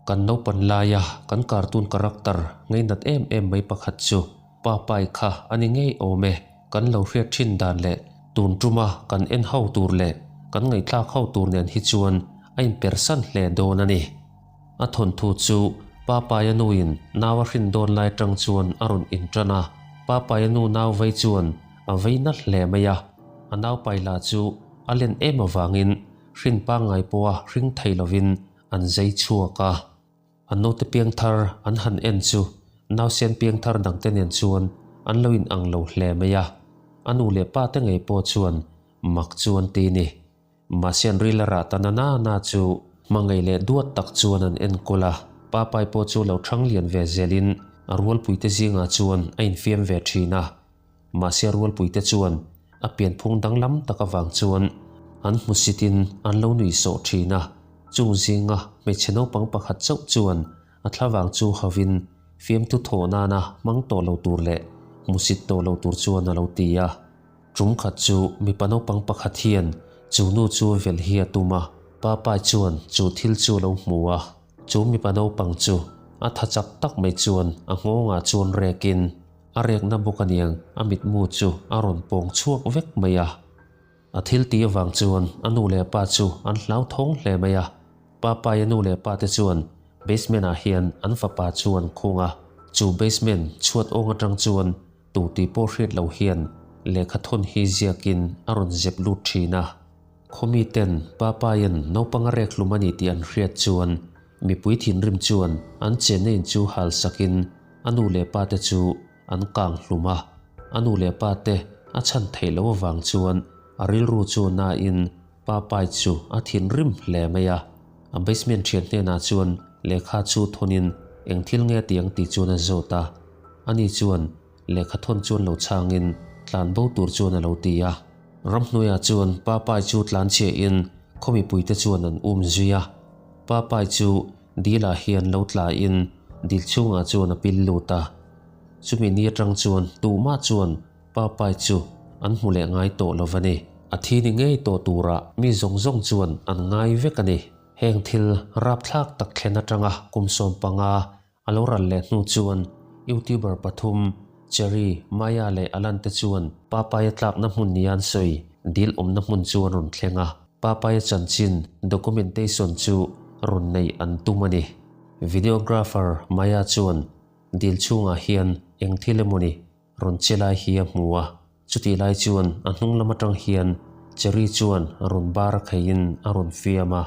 Kan naupan laia kan cartoon character ngainat em em mai pakhat chu Papai kha a ni ngei awm e. Kan lo hriat thin dan leh tun tuma kan en ho tur leh kan ngaihthlak ho tur nen hi chuan a inpersan hle dawn a ni. A thawnthu chu Papaia nuin nau a hrin dawn lai tang chuan a rawn intan a, Papaia nu nau vei chuan a vei na hle mai a, a nau paila chu a len em avangin hrin pangngai pawha hring thei lovin an zai chhuak a. An naute piangthar an han en chu nausen piangthar dangte nen chuan an lo in ang lo hle mai a, a nu leh pa te ngei pawh chuan mak chu an ti ni. Mahse an ril a rah ta na na na chu hmangaih leh duat tak chuan an enkawl a, Papai pawh chu lo thang lian ve zelin a rualpuite zingah chuan a infiam ve thin a. Mahse a rualpuite chuan a pianphung danglam tak avang chuan an hmusitin an lo nui sawh thin a, chung zinga hmeichhe naupang pakhat chauh chuan a thlavang chu havin fiamthu thawh nana hmang tawh lo tur leh hmusit tawh lo tur chuan a lo ti a. Tum khat chu mipa naupang pakhat hian chu nu chu velh hi a tum a, Papai chuan chu thil chu a lo hmu a. Chu mipa naupang chu a tha chak tak mai chuan a nghawngah chuan rekin a rekna bawk aniang a mitmu chu a rawn pawng chhuak vek mai a. A thil tih avang chuan a nu leh pa chu an hlauthawng hle mai a. Papai a nu leh pa te chuan basement ah hian an fapa chu an khung a. Chu basement chhuat awng atang chuan tu tih pawh hriat lo hian lehkha thawn hi ziakin a rawn zep lut thin a. Khawmi ten Papaian naupang a rek hlum a ni tih an hriat chuan mipui thinrim chuan an chenna in chu hal sakin a nu leh pa te chu an kang hlum a. A nu leh pa te a chhan theih loh avang chuan a rilru chu nain Papai chu a thinrim hle mai a. A basement thian hnenah chuan lehkha chu thawnin eng thil nge tiang tih chuan a zawt a. Ani chuan lehkha thawn chuan lo chhangin tlan bo tur chuan a lo ti a. Ramhnuaiah chuan Papai chu tlan chhiahin khaw mipuite chuan an um zui a. Papai chu dilah hian lo tlain dil chhungah chuan a pil lut a. Chumi ni atang chuan tuhmah chuan Papai chu an hmu leh ngai tawh lo va ni. A thi ni ngei tawh turah mi zawng zawng chuan an ngai vek a ni. Heng thil rapthlak tak thlen atanga kum 15 a lo ral leh hnu chuan YouTuber pathum Cherry, Maya leh Alan te chuan Papaia tlakna hmun nia an sawi dil awmna hmun chu an rawn thleng a. Papaia chanchin documentation chu rawn neih an tum a ni. Videographer Maya chuan dil chhungah hian eng thil emawni rawn che lai hi a hmu a, chutih lai chuan a hnung lam atang hian Cherry chuan a rawn bar a kheiin a rawn fiam a,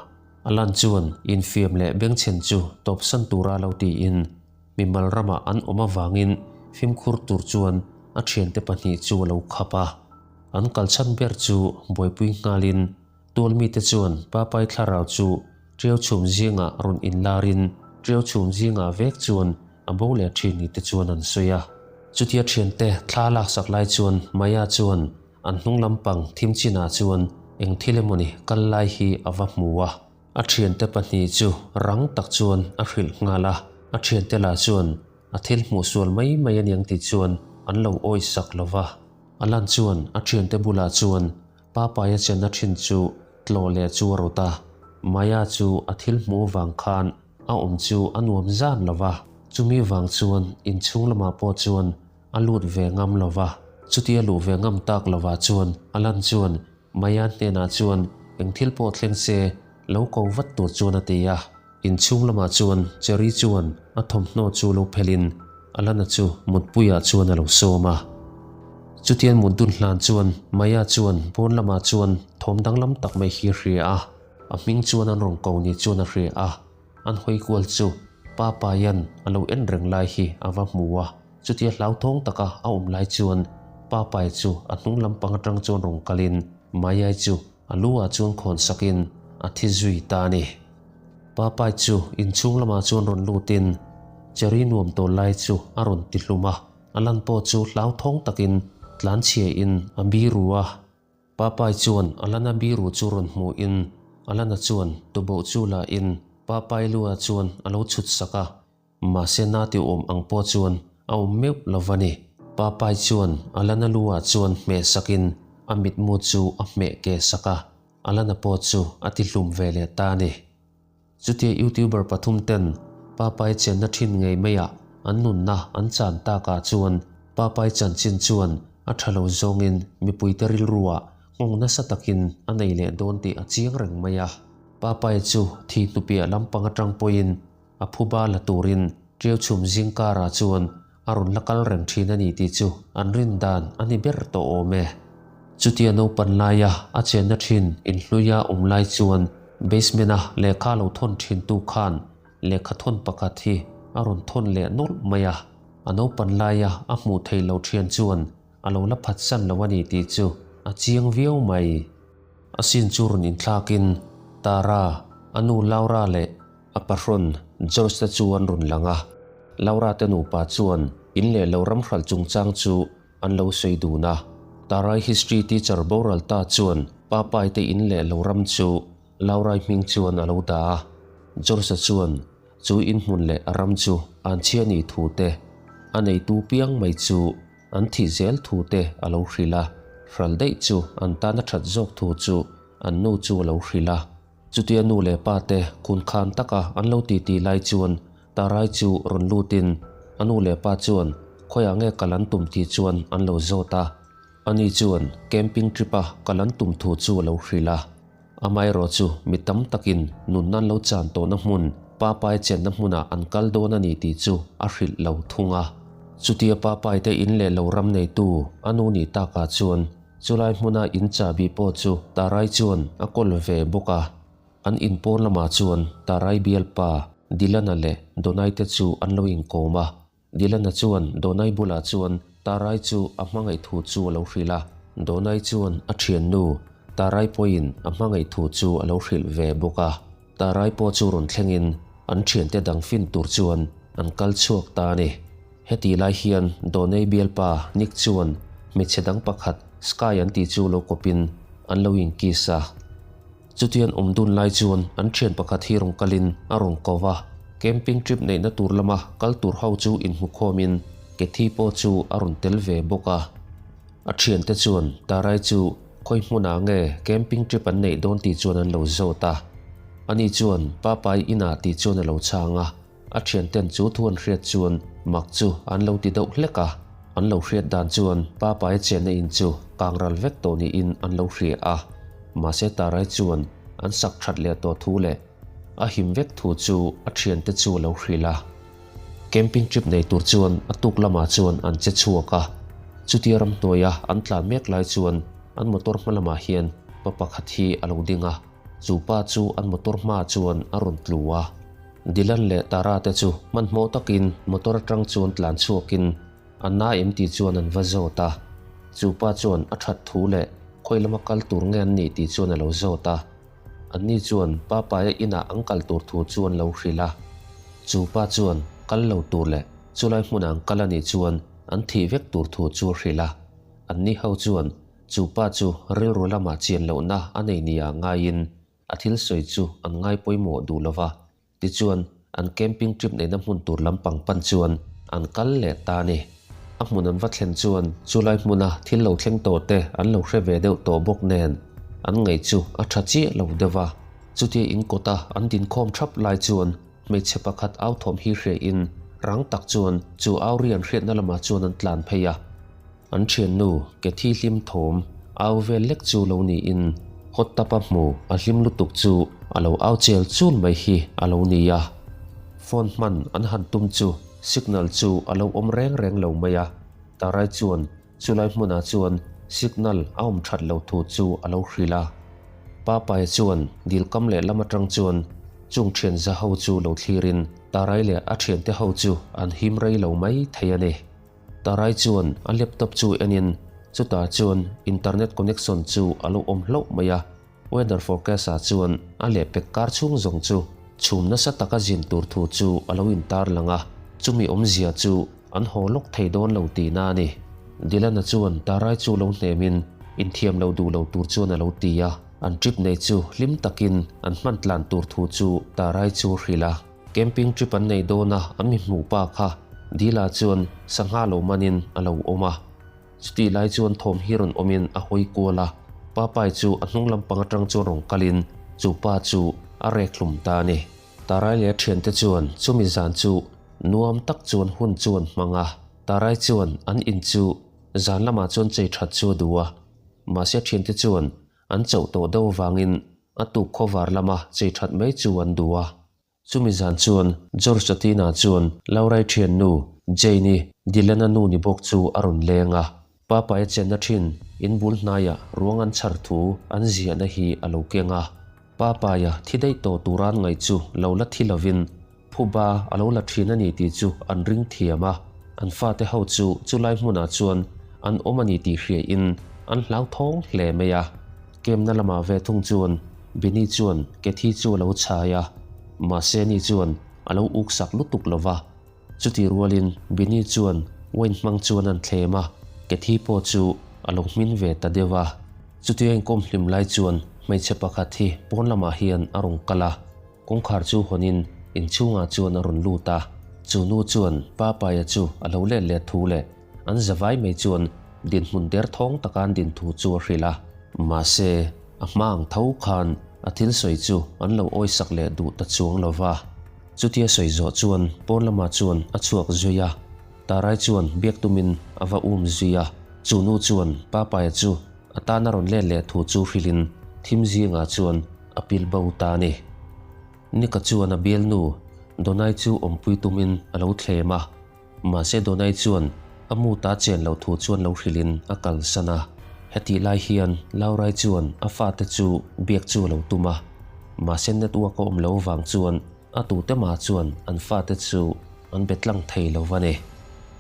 Alan chuan infiam leh bengchhen chu tawpsan tura lo tiin mimal ramah an awm avangin fimkhur tur chuan a thiante pahnih chu a lo khap a. An kalchhan ber chu buaipui nghalin Tualmite chuan Papai thlarau chu Ṭiau chhum zingah rawn inlarin Ṭiau chhum zingah vek chuan a bo leh ṭhin ni te chuan an sawi a. Chutia ṭhiante thla laksak lai chuan Maya chuan an hnung lampang thim chinah chuan eng thil emawni kal lai hi a va hmu a. A ṭhiante pahnih chu rang tak chuan a hrilh nghal a, a ṭhiante lah chuan a thil hmuh sual mai mai aniang tih chuan an lo awisak lo va. Alan chuan a ṭhiante bulah chuan Papaia chenna thin chu tlawh leh chu a rawt a, Maya chu a thil hmuh vang khan a awm chu a nuam zan lo va, chumi vang chuan inchhung lamah pawh chuan a lut ve ngam lo va. Chutia luh ve ngam tak lovah chuan Alan chuan Maya hnenah chuan eng thil pawh thleng se lo ko vat tur chuan a ti a. Inchhung lamah chuan Cherry chuan a thawmhnaw chu lo phelhin Alana chu mutpuiah chuan a lo sawm a. Chutian mut dun hlan chuan Maya chuan pawn lamah chuan thawm danglam tak mai hi a hria a, a hming chuan an rawn ko ni chuan a hria a, an hawi kual chu Pa Payan a lo en reng lai hi a va hmu a. Chutia hlauthawng taka a awm lai chuan Pa Pai chu a hnung lampang atang chuan rawn kalin Mayai chu a lu ah chuan khawn sakin a thi zui ta a ni. Papai chu inchhung lamah chuan rawn lutin Cherry nuam tawl lai chu a rawn ti hlum a, a lan pawh chu hlauthawng takin tlanchhia in a biru a. Papai chuan Alana biru chu rawn hmuhin Alana chuan tuboh chu la in Papai lu ah chuan a lo chhut sak a, mahse na ti awm ang pawh chuan a awm meuh lo va ni. Papai chuan Alana lu ah chuan hmeh sakin a mitmu chu a hmeh keh sak a. Alana pawh chu a ti hlum ve leh ta a ni. Chutia YouTuber pathum ten Papai chenna thin ngei maiah an nunna an chan takah chuan Papai chanchin chuan a tha lo zawngin mipuite rilruah nghawng nasa takin a nei leh dawn tih a chiang reng mai a. Papai chu thi hnupiah lampang atang pawhin a phuba la turin ṭiau chhum zing karah chuan a rawn la kal reng ṭhin a ni tih chu an rin dan a ni ber tawh awm e. Chutia naupan laia a chenna ṭhin inhluia awm lai chuan basement-a lehkha lo thawn ṭhintu khan lehkha thawn pakhat hi a rawn thawn leh nawlh mai a. A naupan laia a hmuh theih loh ṭhian chuan a lo la phatsan lo a ni tih chu a chiang viau mai. A sin chu rawn inthlakin Tara, a nu Laura leh a pahrawn George te chu an rawn lang a. Laura te nupa chuan in leh lo ram hralh chungchang chu an lo sawi dun a. Tarai history teacher boral ta chuan Papai te in leh lo ram chu Laurai hming chuan a lo dah a. George-a chuan chu inhmun leh a ram chu an chhia ni thu te, a neitu piang mai chu an thih zel thu te a lo hrilh a, hral daih chu an tan a that zawk thu chu an nu chu a lo hrilh a. Chutia nu leh pa te kun khan taka an lo titi lai chuan Tarai chu rawn lutin a nu leh pa chuan khawiah nge kal an tum tih chuan an lo zawt a. Ani chuan camping trip a kal an tum thu chu a lo hrilh a. Amaherawh chu mi tam takin nunna an lo chan tawhna hmun, Papai chenna hmunah an kal dawn a ni tih chu a hrilh lo thung a. Chutia Papai te in leh lo ram neitu a nu nih takah chuan chulai hmuna in chahbi pawh chu Tarai chuan a kawl ve bawk a. An in pawn lamah chuan Tarai bialpa Dilana leh Donai te chu an lo inkawm a. Dilana chuan Donai bulah chuan Tarai chu a hmangaih thu chu a lo hrilh a. Donai chuan a thiannu Tarai pawhin a hmangaih thu chu a lo hrilh ve bawk a. Tarai pawh chu rawn thlengin an thiante dang fin tur chuan an kal chhuak ta a ni. Heti lai hian Donai bialpa Nick chuan hmeichhe dang pakhat Sky an tih chu lo kawpin an lo inkiss a. Chutian awm dun lai chuan an thian pakhat hi rawn kalin a rawn ko va, camping trip neihna tur lama kal tur ho chu inhmukhawmin Kathy pawh chu a rawn tel ve bawk a. A thiante chuan Tarai chu khawi hmunah nge camping trip an neih dawn tih chuan an lo zawt a. Ani chuan Papai inah tih chuan a lo chhang a, a thianten chu thu an hriat chuan mak chu an lo ti deuh hlek a. An lo hriat dan chuan Papai chenna in chu kangral vek tawh niin an lo hria a. Mahse Tarai chuan an sak that leh tawh thu leh a him vek thu chu a thiante chu a lo hrilh a. Camping trip nei tur chuan a tuk lamah chuan an che chhuak a. Chutia ramhnuaia an tlan mek lai chuan an motor hma lamah hian pa pakhat hi a lo ding a. Chu pa chu an motor hmaah chuan a rawn tlu a. Dylan leh Tara te chu hmanhmawh takin motor atang chuan tlan chhuakin A na em tih chuan an va zawt a. Chu pa chuan a that thu leh khawi lama kal tur nge an nih tih chuan a lo zawt a. Anni chuan Papaia inah an kal tur thu chu an lo hrilh a. Chu pa chuan kal lo tur leh chulai hmunah an kal a nih chuan an thih vek tur thu chu a hrilh a. Anni ho chuan chu pa chu rilru lamah chian lohna a nei nia ngaiin a thil sawi chu an ngai pawimawh duh lo va. Tichuan, an camping trip neihna hmun tur lampang pan chuan an kal leh ta a ni. A hmun an va thlen chuan chulai hmuna thil lo thleng tawh te an lo hre ve deuh tawh bawk nen an ngaih chu a tha chiah lo deuh va. Chutia in kawta an dinkhawm thap lai chuan hmeichhe pakhat au thawm hi hriain rang tak chuan chu au ri an hriatna lamah chuan an tlan phei a. An thiannu Kathy hlim thawm au vel lek chu lo niin hot tub a hmu a hlim lutuk chu a lo au chel chul mai hi a lo ni a. Phone hman an han tum chu signal chu a lo awm reng reng lo mai a, Tarai chuan chulai hmunah chuan signal a awm that lo thu chu a lo hrilh a. Papaia chuan dil kam leh lam atang chuan chung thian za ho chu lo thlirin Tarai leh a thiante ho chu an him rei lo mai thei a ni. Tarai chuan a laptop chu enin chutah chuan internet connection chu a lo awm hlauh mai a, weather forecast ah chuan a lehpek kar chhung zawng chu chhum nasa taka zin tur thu chu a lo intar lang a, chumi awmzia chu an haw lawk thei dawn lo tihna a ni. Dylan-a chuan Tarai chu lo hnemin inthiam lo duh lo tur chuan a lo ti a, an trip nei chu hlim takin an hman tlan tur thu chu Tarai chu a hrilh a. Camping trip an nei dawn a, an mi hmuh pa kha Dila chuan sangha lo manin a lo awm a. Chutih lai chuan thawm hi rawn awmin a hawi kual a, Papai chu a hnung lampang atang chuan rawn kalin chu pa chu a rek hlum ta a ni. Tarai leh a thiante chuan chumi zan chu nuam tak chuan hun chu an hmang a. Tarai chuan an in chu zan lamah chuan chei that chu a duh a. Mahse a thiante chuan an chauh tawh deuh avangin a tuk khawvar lama chei that mai chu an duh a. Chumi zan chuan George Atina chuan Laurai thiannu Jane-i Dylan-a nu ni bawk chu a rawn leng a. Papaia chenna thin in bul hnaiah ruang an chhar thu an ziahna hi a lo keng a. Papaia thi daih tawh tura an ngaih chu lo la thi lovin phuba a lo la thin a ni tih chu an ring thiam a. An fate ho chu chulai hmunah chuan an awm a ni tih hriain an hlauthawng hle mai a. Kemna lamah ve thung chuan Bini chuan Kathy chu a lo chhai a, mahse ni chuan a lo uksak lutuk lo va. Chutih rualin Bini chuan wine hmang chuan an thlem a, Kathy pawh chu a lo hmin ve ta deuh a. Chutia inkawm hlim lai chuan hmeichhe pakhat hi pawn lamah hian a rawn kal a, kawngkhar chu hawnin inchhungah chuan a rawn lut a. Chu nu chuan Papaia chu a lo let leh thu leh an zavai mai chuan dinhmun derthawng taka an din thu chu a hrilh a. Mahse, a hma ang tho khan a thil sawi chu an lo awisak leh duh ta chuang lo va. Chutia sawi zawh chuan pawn lamah chuan a chhuak zui a, Tarai chuan biak tumin a va um zui a. Chu nu chuan Papaia chu a tan a rawn let leh thu chu hrilhin thim zingah chuan a pil bo ta a ni. Nika chuan a bialnu Donai chu awmpui tumin a lo thlem a. Mahse Donai chuan a mu ta chen loh thu chuan lo hrilhin a kalsan a. Hetih lai hian Laurai chuan a fate chu biak chu a lo tum a. Mahse network a awm lo vang chuan a tute mah chuan an fate chu an be tlang thei lo va ni.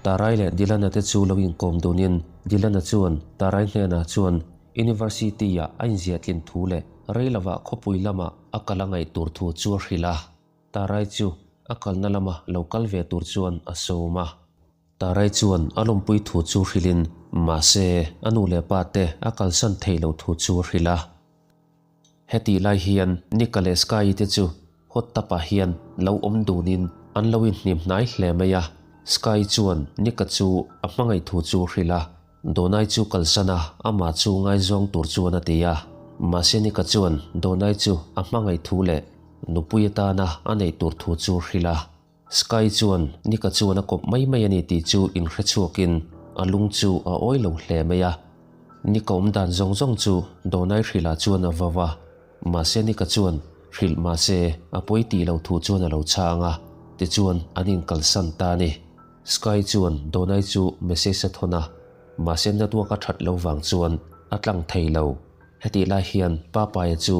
Tarai leh Dilana te chu lo inkawm dunin Dilana chuan Tarai hnenah chuan University-ah a inziah tlin thu leh rei lovah khawpui lamah a kal a ngaih tur thu chu a hrilh a. Tarai chu a kalna lama lo kal ve tur chuan a sawm a. Tarai chuan a lawmpui thu chu hrilhin mahse a nu leh pa te a kalsan thei lo thu chu a hrilh a. Hetih lai hian Nika leh Sky-i te chu hot tap-ah hian lo awm dunin an lo inhnim hnai hle mai a. Sky chuan Nika chu a hmangaih thu chu a hrilh a. Donai chu kalsan a, amah chu ngaizawng tur chuan a ti a. Mahse Nika chuan Donai chu a hmangaih thu leh nupui atana a neih tur thu chu hrilh a. Sky chuan Nika chuan a kawp mai mai a ni tih chu inhre chhuakin a lung chu a awi lo hle mai a. Nika awm dan zawng zawng chu Donai hrilhah chuan a vau a. Mahse Nika chuan hrilh mahse a pawi tih lo thu chuan a lo chhang a, tichuan an inkalsan ta a ni. Sky chuan Donai chu message a thawn a, mahse network a that lo vang chuan a tlang thei lo. Hetih lai hian Papaia chu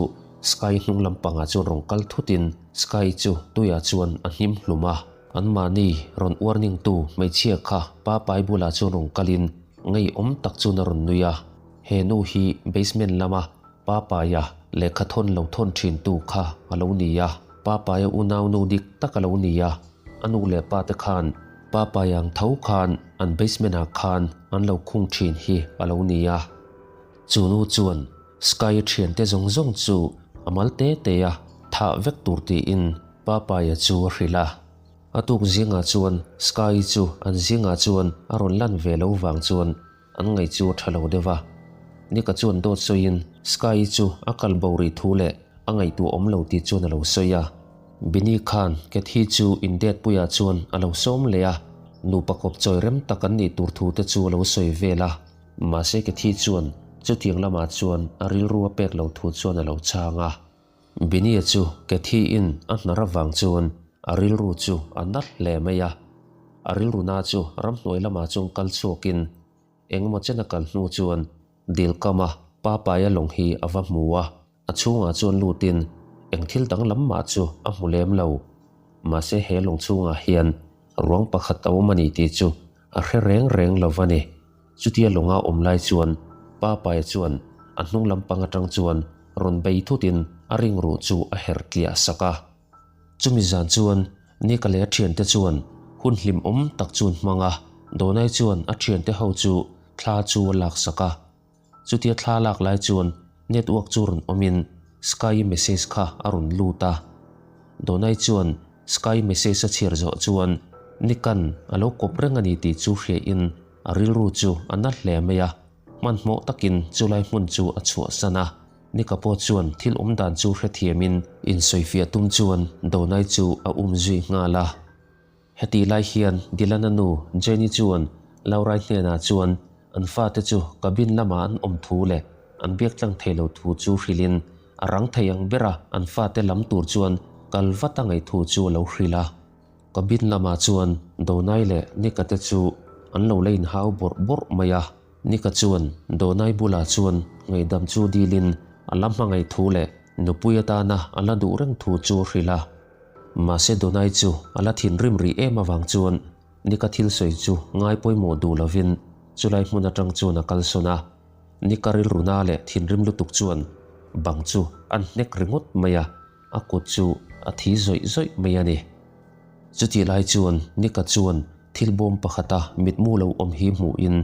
Sky hnung lampangah chuan rawn kal thutin Sky chu tuiah chuan a hnim hlum a. Anmahni rawn warning tu hmeichhia kha Papai bulah chuan rawn kalin ngeiawm tak chuan a rawn nui a. He nu hi basement lama Papaia lehkha thawn lo thawn thin tu kha a lo ni a, Papaia unaunu dik tak a lo ni a, a nu leh pa te khan Papaia ang tho khan an basement ah khan an lo khung thin hi a lo ni a. Chu nu chuan Sky-a thiante zawng zawng chu a mal te te a thah vek tur tiin Papaia chu a hrilh a. A tuk zingah chuan Sky-i chu an zingah chuan a rawn lan ve lo vang chuan An ngaih chu a tha lo deuh a. Nika chuan dawt sawiin Sky-i chu a kal bo rih thu leh a ngaihtuah awm lo tih chuan a lo sawi a. Binny khan Kathy chu indet puiah chuan a lo sawm leh a, nupa kawp chawi rem tak an nih tur thu te chu a lo sawi vel a. Mahse Kathy chuan chutiang lamah chuan a rilru a pek lo thu chuan a lo chhang a. Binny-a chu Kathy-in a hnar avang chuan a rilru chu a na hle mai a. A rilru na chu ramhnuai lamah chuan kal chhuakin engemaw chen a kal hnu chuan dil kama Papaia lawng hi a va hmu a, a chhungah chuan lutin eng thil danglam mah chu a hmu lem lo. Mahse he lawng chhungah hian ruang pakhat a awm a ni tih chu a hre reng reng lo va ni. Chutia lawnga awm lai chuan Papaia chuan a hnung lampang atang chuan rawn bei thutin a ringruh chu a herh tliah sak a. Chumi zan chuan Nika leh a thiante chuan hun hlimawm tak chu an hmang a, Donai chuan a thiante ho chu thla chu a laksak a. Chutia thla lak lai chuan network chu rawn awmin Sky message kha a rawn lut a. Donai chuan Sky message a chhiar zawh chuan Nikan a lo kawp reng a ni tih chu hriain a rilru chu a na hle mai a, hmanhmawh takin chulai hmun chu a chhuahsan a. Nika pawh chuan thil awm dan chu hrethiamin insawifiah tum chuan Donai chu a um zui nghal a. Hetih lai hian Dylan-a nu Jenny chuan Laurai hnenah chuan an fate chu cabin lama an awm thu leh an biak tlang thei lo thu chu hrilhin a rang thei ang bera an fate lam tur chuan kal vat a ngaih thu chu a lo hrilh a. Cabin lamah chuan Donai leh Nika te chu an lo la inhau bawrh bawrh mai a. Nika chuan Donai bulah chuan ngaihdam chu dilin a la hmangaih thu leh nupui atana a la duh reng thu chu a hrilh a. Mahse Donai chu a la thinrim rih em avang chuan Nika thil sawi chu ngai pawimawh duh lovin chulai hmun atang chuan a kalsawn a. Nika rilruna leh thinrim lutuk chuan bang chu an hnek ringawt mai a, a kut chu a thi zawih zawih mai a ni. Chutih lai chuan Nika chuan thil bawm pakhata mitmu lo awm hi hmuhin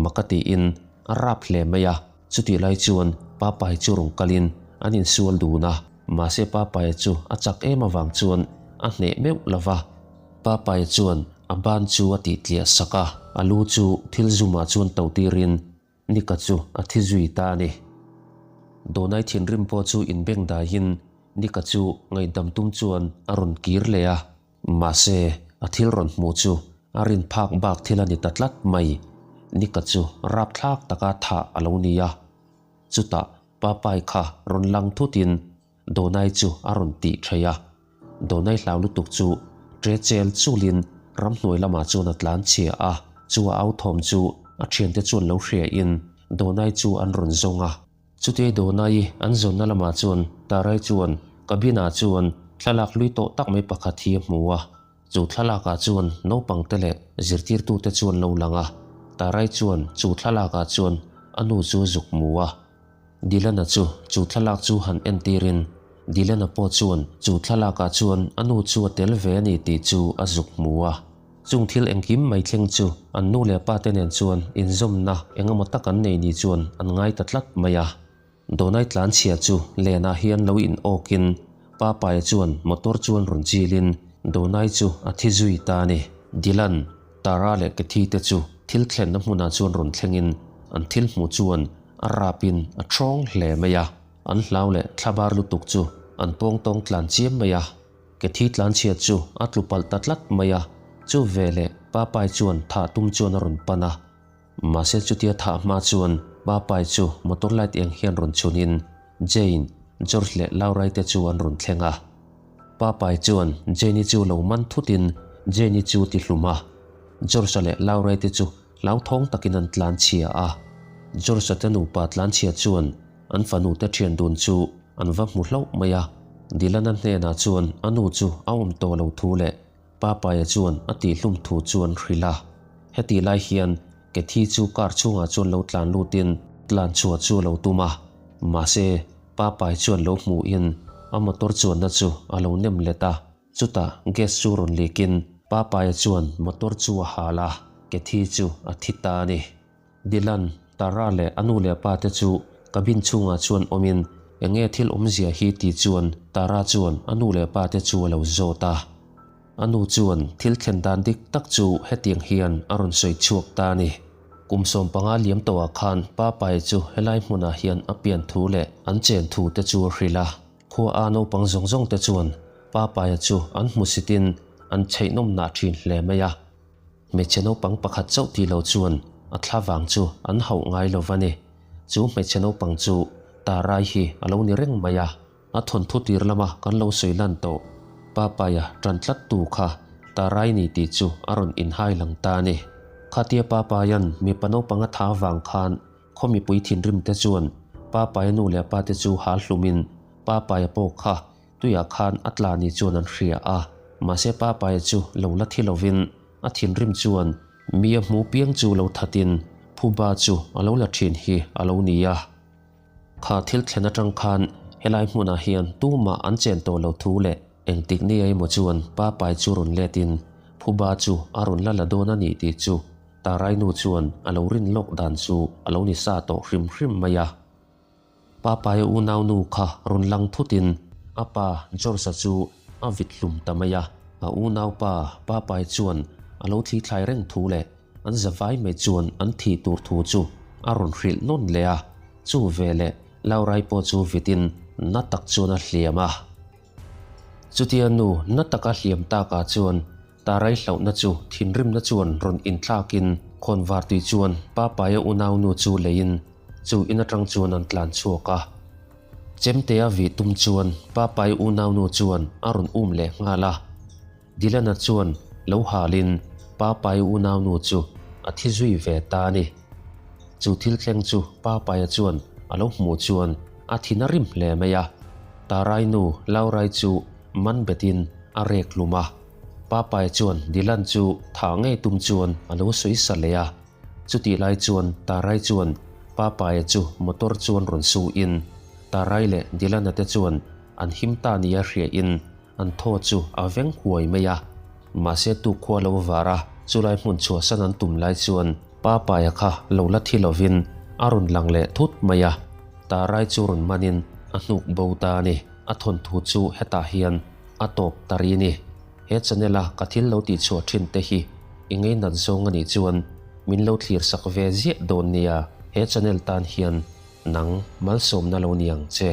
mak a tiin a rap hle mai a. Chutih lai chuan Papai chu rawn kalin an insual dun a, mahse Papaia chu a chak em avang chuan a hneh meuh lo va. Papaia chuan a ban chu a tihtliah sak a, a lu chu thil zumah chuan to tirin Nika chu a thi zui ta a ni. Donai thinrim pawh chu inbeng daihin Nika chu ngaihdam tum chuan a rawn kir leh a. Mahse, a thil rawn hmuh chu a rin phak bak thil a ni ta tlat mai. Nika chu rapthlak taka thah a lo ni a. Chutah Papai kha rawn lang thutin Donai chu a rawn tih theih a. Donai hlau lutuk chu ṭe chel chulin ramhnuai lamah chuan a tlan chhia a. Chu a au thawm chu a ṭhiante chuan lo hriain Donai chu an rawn zawng a. Chutia Donai an zawnna lamah chuan Tarai chuan cabin ah chuan thlalak hlui tawh tak mai pakhat hi a hmu a. Chu thlalakah chuan naupangte leh zirtirtute chuan lo lang a. Tarai chuan chu thlalakah chuan a nu chu a zuk hmu a. Dylan-a chu chu thlalak chu han entirin Dylan-a pawh chuan chu thlalakah chuan a nu chu a tel ve a ni tih chu a zuk hmu a. Chung thil engkim mai thleng chu an nu leh pa te nen chuan inzawmna eng emaw tak an nei ni chuan an ngai ta tlat mai a. Donai tlanchhia chu lenah hian lo in awkin Papaia chuan motor chuan rawn chilin Donai chu a thi zui ta a ni. Dylan, Tara leh Kathy te chu thil thlenna hmunah chuan rawn thlengin an thil hmuh chuan a rapin a ṭhawng hle mai a. An hlau leh thlabar lutuk chu an pawngtawng tlan chiam mai a. Kathy tlanchhia chu a tlu palh ta tlat mai a, chu veleh Papai chuan thah tum chuan a rawn pan a. Mahse chutia thah hma chuan Papai chu motor light eng hian rawn chhunin Jane, George leh Laurai te chu an rawn thleng a. Papai chuan Jane-i chu lo man thutin Jane-i chu ti hlum a. George-a leh Laurai te chu hlauthawng takin an tlanchhia a. George-a te nupa tlanchhia chuan an fanu te thian dun chu an va hmu hlauh mai a. Dylan-a hnenah chuan a nu chu a awm tawh lo thu leh Papaia chuan a tihhlum thu chu an hrilh a. Hetih lai hian Kathy chu car chhungah chuan lo tlan lutin tlan chhuah chu a lo tum a. Mahse, Papai chuan lo hmuhin a motor chuanna chu a lo nem let a. Chutah gas chu rawn leakin Papaia chuan motor chu a hal a, Kathy chu a thi ta a ni. Dylan, Tara leh a nu leh pa te chu cabin chhungah chuan awmin eng nge thil awmzia hi tih chuan Tara chuan a nu leh pa te chu a lo zawt a. A nu chuan thil thlen dan dik tak chu hetiang hian a rawn sawi chhuak ta a ni. Kum 15 liam tawhah khan Pa Pai chu helai hmunah hian a pian thu leh an chen thu te chu a hrilh a. Khua a naupang zawng zawng te chuan Pa Paia chu an hmusitin an chheihnawm nah thin hle mai a. Hmeichhe naupang pakhat chauh tih lo chuan a thla vang chu an hauh ngai lo va ni. Chu hmeichhe naupang chu Tarai hi a lo ni reng mai a. A thawnthu tir lama kan lo sawi lan tawh Papaia tan tlat tu kha Tarai ni tih chu a rawn inhai lang ta a ni. Khatia Papaia'n mipa naupang a tha vang khan khaw mipui thinrim te chuan Papaia nu leh pa te chu hal hlumin Papaia pawh kha Tuiah khan a tla ni chuan an hria a, mahse Papaia chu lo la thi lovin a thinrim chuan mi a hmu piang chu lo thatin phuba chu a lo la thin hi a lo ni a. Kha thil thlen atang khan helai hmunah hian tumah an chen tawh lo thu leh engtik ni emaw chuan Papai chu rawn letin phuba chu a rawn la la dawn a ni tih chu Tarainu chuan a lo rin lawk dan chu a lo ni sa tawh hrim hrim mai a. Papaia unau nu kha rawn lang thutin a pa George-a chu a vit hlum ta mai a. A unaupa Papai chuan a lo thli thlai reng thu leh an zavai mai chuan an thih tur thu chu a rawn hrilh nawn leh a. Chu veleh Laurai pawh chu vitin na tak chuan a hliam a. Chutia nu na taka hliam takah chuan Tarai hlauhna chu thinrimna chuan rawn inthlakin khawnvartui chuan Papaia unaunu chu leiin chu in atang chuan an tlan chhuak a. Chemtea vih tum chuan Papai unaunu chuan a rawn um leh nghal a. Dilana chuan lo halin Papai unaunu chu a thi zui ve ta a ni. Chu thil thleng chu Papaia chuan a lo hmuh chuan a thin a rim hle mai a. Tarai nu Laurai chu man betin a rek hlum a. Papai chuan Dilan chu thah ngei tum chuan a lo sawi sa leh a. Chutih lai chuan Tarai chuan Papaia chu motor chuan rawn su in Tarai leh Dilana te chuan an him ta nia hria in an thaw chu a veng huai mai a. Mahse tu khua lo var a, chulai hmun chhuahsan an tum lai chuan Papaia kha lo la thi lovin a rawn lang leh thut mai a. Tarai chu rawn manin a hnuk bo ta a ni. A thawnthu chu hetah hian a tawp ta ri ni. He channel a ka thil lo tihchhuah thin te hi i ngeinat zawng a nih chuan min lo thlir sak ve ziah dawn nia. He channel tan hian nang malsawmna lo ni ang che.